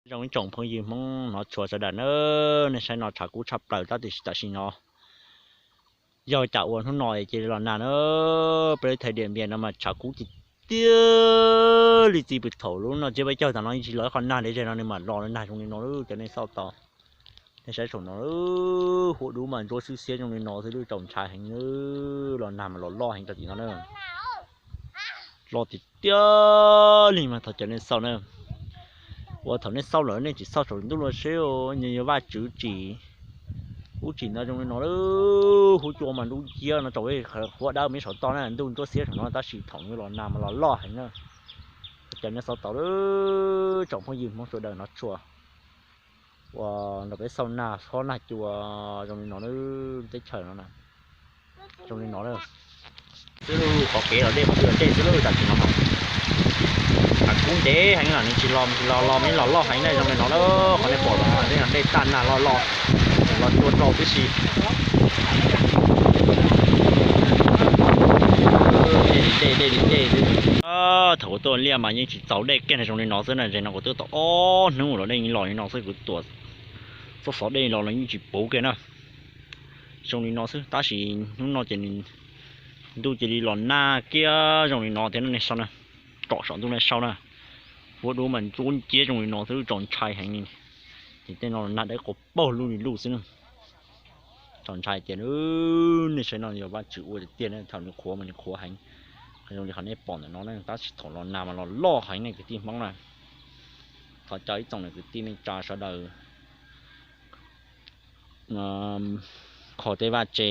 Zoo ib tsoom phooj ywg Hmoob hnov tshua sawv daws na, nej saib no tshav kub tshaj plaws tab sis tam sim no yog cas ua hnub no cia li los nag na. Peb lub thaj Diam Npiam no mas tshav kub tiag tiag li, txij pw thaum lub no tsiab peb caug tas no yeej tsis los ib qho nag li, zaum no nws mam los nag zoo li no, cov nej xauj tau. Nej saib saum no, huab dub mas ntsuab xwb xiab zoo li no xwb, txaus ntshai heev, los nag mas los loj heev rau tim no na. Loj tiag tiag li mas thov caw nej xauj na. Ua thaum nej xauj lawm nej tsis xauj saum ntuj los seb, nws yog Vajtswv tsim ub tsim no zoo li no, huab cua mas ntub nciab no, tsaus huab dawb me saum toj na, ntuj ntsuab xiab saum no tab sis thaum nws los nag mas los loj heev na. Thov caw nej xauj tau, tsoom phooj ywg Hmoob sawv daws hnov tshua, ua nrog peb xauj nag xob nag cua zoo li no, teb chaws no zoo li no xwb. Qhov kev los dej, qhov twg los dej xwb, tam sim no tshav kub ntev heev, nws tsis los los los loj heev na, zoo li no. Qhov nej pom los dej tag nag loj loj, los cua rau tib si. Dej li dej, dej li dej xwb. Thaum kuv tuaj liaj mas yeej tsis txaus dej kiag na, zoo li no xwb na. Zaum no kuv twb tau ob hnub los dej yeej los li no xwb, kuv tuam txoj xov dej los los yeej tsis puv kiag na. Zoo li no xwb tab sis hnub no ces ntuj cia li los nag kiag zoo li no thiab nej saib na. Tsom saum ntuj nej saib na, huab dub mas ntsuab nciab zoo li no xwb, txaus ntshai heev li. Ces tej no los nag dawb quas paug luj li luj xwb na. Txaus ntshai tiag, nej saib no yog Vajtswv ua tiag tiag na, thaum nws qhuav mas nws qhuav heev. Zoo li qhov nej pom ntawm no na, tab sis thaum los nag mas los loj heev nej kwv tij Hmoob na. Thov caw ib tsoom niam kwv tij neej tsa sawv daws kho tej vaj tse,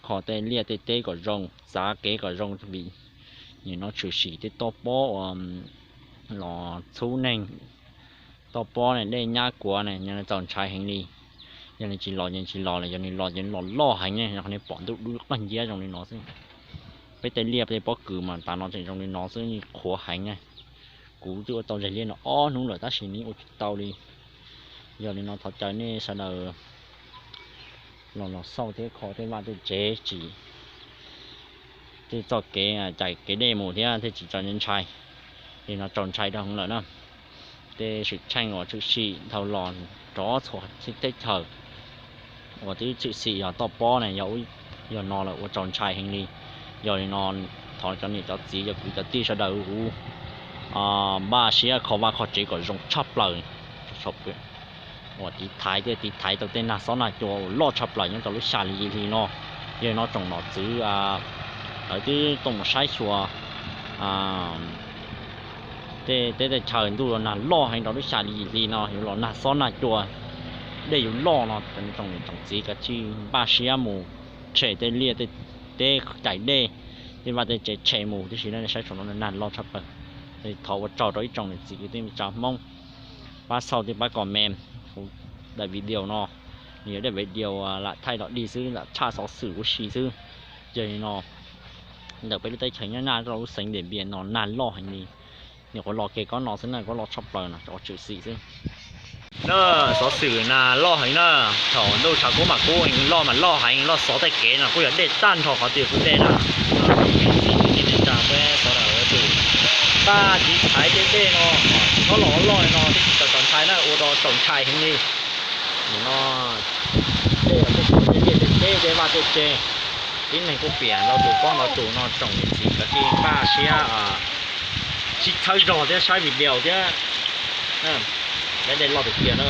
kho tej liaj tej teb kom zoo, txav kev kom zoo, vim nim no tshwm sim tej toj pob uas los txhub neeg, toj pob ne, dej nyab kuav ne, txaus ntshai heev li. Yog nws tsis los ces tsis los lawm, yog nws los ces los loj heev ne, nej pom ntuj dub qeeg nciab zoo li no xwb. Peb tej liaj tej pob kws mas tas no tseem zoo li no xwb, qhuav heev na. Kuv twb ua tau zes liaj no ob hnub lawm tab sis nws ua tsis tau li. Yog li no thov caw nej sawv daws los los xauj thiab kho tej vaj tej tsev, tsis tej txoj kev cais kev dej mus thiab thiaj tsis txaus ntshai. Li no txaus ntshai rau heev lawm na. Tej xwm txheej uas tshwm sim dhau los rov txhua teb chaws uas twb tshwm sim yog toj pob ne, yog no lawm ua txaus ntshai heev li. Yog li no thov cov niam cov txiv cov kwv cov tij sawv daws hu npaj siab kho vaj kho tsev kom zoo tshaj plaws uas tiv thaiv thiab tiv thaiv tau tej nag xob nag cua uas loj tshaj plaws nyob rau lub xya hli yim hli no. Yog li no tsoom nom tswv lawv twb tuaj mus saib xyuas tej teb tej chaw ntuj los nag loj heev rau lub xya hli yim hli no yuav los nag xob nag cua, dej yuav loj no, tsoom niam tsoom txiv kav tsij npaj siab mus tshem tej liaj tej teb, cais dej, tej vaj tej tsev tshem mus tib si na. Nej saib saum no nag loj tshaj plaws. Thov ua tsaug rau ib tsoom niam txiv kwv tij neej tsa Hmoob pab xauj thiab pab comment kuv daim video no. Nws yog daim video lam thaij los dig xwb, lam tshaj xov xwm ua si xwb. Yog li no ntawm peb lub teb chaws nyob nyob rau lub xeev Diam Npiam no nag loj heev li. Nyuam qhuav los kiag kob no xwb na, kob loj tshaj plaws no, ua tshwm sim xwb. Na, xov xwm nag loj heev na, thaum ntuj tshav kub mas kub heev, loj mas loj heev, loj xov tej kev no kuj yog dej tag nrho qhov twg kuj dej na. Tsoom niam txiv kwv tij neej tsa peb sawv daws tus npaj tiv thaiv tej dej no, tsis txhob los loj li no thiaj tsis txaus ntshai na, ua rau txaus ntshai heev li. Nim no dej los kuj puv tej liaj tej teb tej vaj tej tsev, tib neeg kuj piam ntau tus poob ntau tus no, tsoom niam txiv kav tsij npaj siab sib txhawb zog thiab saib video thiab. Dej loj tiag tiag na.